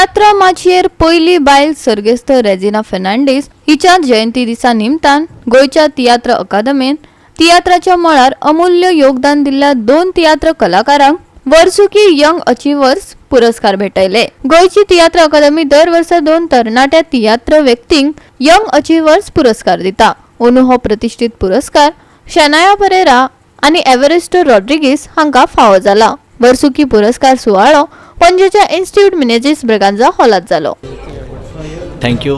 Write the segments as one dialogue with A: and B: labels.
A: तियात्र माचयेर पयली बायल सर्गेस्त रेजिना फेर्नांडीस हिच्या जयंती दिसा निमतान गोंयच्या तियात्र अकादमीन तियात्राच्या मळार अमूल्य योगदान दिल्ल्या दोन तियात्र कलाकारांक वर्सुकी यंग अचिवर्स पुरस्कार भेटयले. गोंयची तियात्र अकादमी दर वर्सा दोन तरणाट्या तियात्र व्यक्तींक यंग अचिवर्स पुरस्कार दिता. अंदू हो प्रतिश्ठीत पुरस्कार शनाया परेरा आनी एव्हरेस्टो रॉड्रिगीस हांकां फावो जाला. वर्सुकी पुरस्कार सुवाळो पणजेच्या इन्स्टिट्यूट मिनेजीस ब्रगांजा हॉलात जालो.
B: Thank you.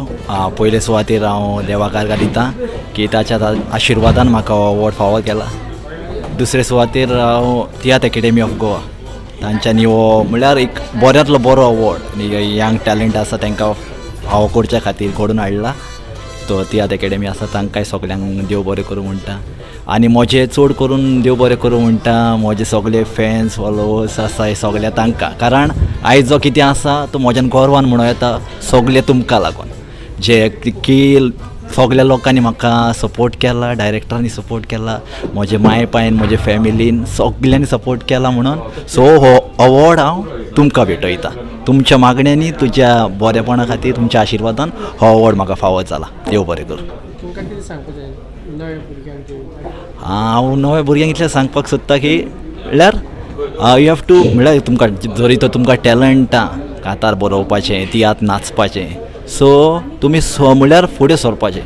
B: पयले सुवातेर हांव देवाक आर्गां दिता की ताच्या आशिर्वादान म्हाका हो अवॉर्ड फावो केला. दुसरे सुवातेर हांव तियात्र एकेडमी ऑफ गोवा, तांच्यांनी हो म्हणल्यार एक बऱ्यांतलो बरो अवॉर्ड यंग टॅलंट आसा तांकां फावो करच्या खातीर घडोवन हाडला. तो तियात्र एकेडमी आसा, तांकांय सगल्यांक देव बरें करूं म्हणटा. आनी म्हजें चड करून देव बरें करूं म्हणटा म्हजे सगळे फॅन्स, फॉलोवर्स आसा हे सगळे तांकां, कारण आयज जो कितें आसा तो म्हज्यान गर्वान म्हणूं येता सगळे तुमकां लागून, जे की सगल्या लोकांनी म्हाका सपोर्ट केला, डायरेक्टरांनी सपोर्ट केला, म्हजे माय पायन, म्हजे फॅमिलीन, सगल्यांनी सपोर्ट केला म्हणून. सो हो अवॉर्ड हांव तुमकां भेटयता. तुमच्या मागण्यांनी, तुज्या बरेपणा खातीर, तुमच्या आशिर्वादान हो अवॉर्ड म्हाका फावो जाला. देव बरें करूं.
C: तुमकां कितें सांगपाक जाय नव्या भुरग्यांक?
B: हांव नव्या भुरग्यांक इतलें सांगपाक सोदता की म्हणल्यार you have to, म्हणल्यार तुमकां जरी तर तुमकां टॅलंट आहा कांतार बरोवपाचें, तियात्र नाचपाचें, सो तुमी म्हणल्यार फुडें सरपाचें.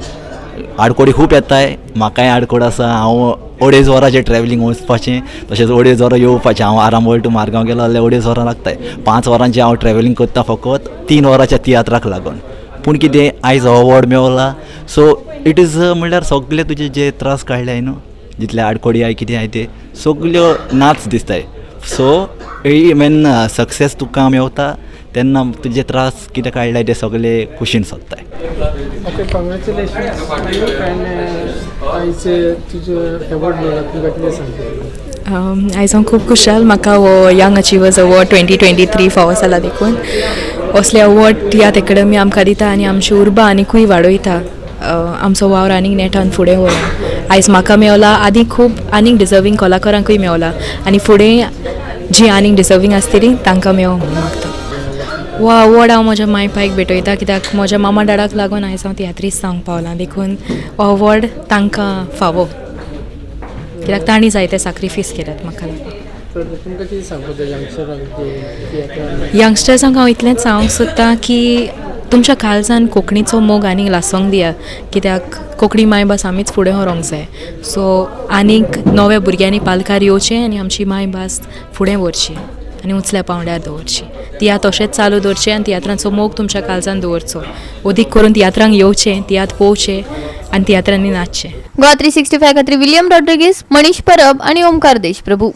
B: आडकोडी खूब येताय, म्हाकाय आडकोड आसा. हांव अडेज वरांचें ट्रॅवलींग वचपाचें, तशेंच अडेज वरां येवपाचें. हांव आरांबोल टू मारगांव गेलो जाल्यार अडेज वरां लागताय. 5 वरांचें हांव ट्रॅवलींग करता फकत 3 वरांच्या तियात्राक लागून. पूण कितें, आयज हो award Mewla, so it is म्हणल्यार सगळे तुजे जे त्रास काडले न्हू, जितले आडकोडी आहाय, कितें आहाय, ते सगल्यो नाच दिसताय. सो ही मेन सक्सेस तुका मेवता तेन्ना तुजे त्रास कितें काडले ते सगळे कुशीन सोदताय.
C: Okay, congratulations to you. And आयज तुजो अवॉर्ड मेळ्ळा, तुमकां कितें सांगता?
D: आयज हांव खूब खुशाल, म्हाका हो यंग अचिवर्स अवॉर्ड 2023 फावो जाला देखून. असले अवॉर्ड तियात्र एकेडमी आमकां दिता आनी आमची उर्बा आनिकूय वाडयता आमचो वावर आनीक नेटान फुडें व्हरोन. आयज म्हाका मेवला, आदी खूब आनीक डिजर्वींग कलाकारांकूय मेवला आनी फुडें जी आनीक डिजर्वींग आसतली तांकां मेवो म्हणून मागता. हो अवॉर्ड हांव म्हज्या माय पायक भेटयता, कित्याक म्हज्या मामा डाडाक लागून आयज हांव तियात्रीस्त जावंक पावलां. देखून हो अवॉर्ड तांकां फावो, कित्याक तांणी जायते साक्रिफीस केल्यात म्हाका लागून.
C: तर तुमकां कितें सांगपाक जाय यंगस्टरांक जे तियात्रान?
D: यंगस्टर्सांक हांव इतलेंच सांगूंक सोदतां की तुमच्या काळजान कोंकणीचो मोग आनीक लासोंक दिया, कित्याक कोंकणी मायभास आमीच फुडें व्हरूंक जाय. सो आनीक नव्या भुरग्यांनी पालकार येवचें आनी आमची मायभास फुडें व्हरची आनी उंचल्या पांवड्यार दवरची. तियात्र तशेंच चालू दवरचें आनी तियात्रांचो मोग तुमच्या काळजान दवरचो. अदीक करून तियात्रांक येवचें, तियात्र पळोवचें आनी तियात्रांनी नाचचें.
A: गोवा 365 खातीर विलियम रॉड्रिगीस, मनीष परब आणि ओमकार देशप्रभू.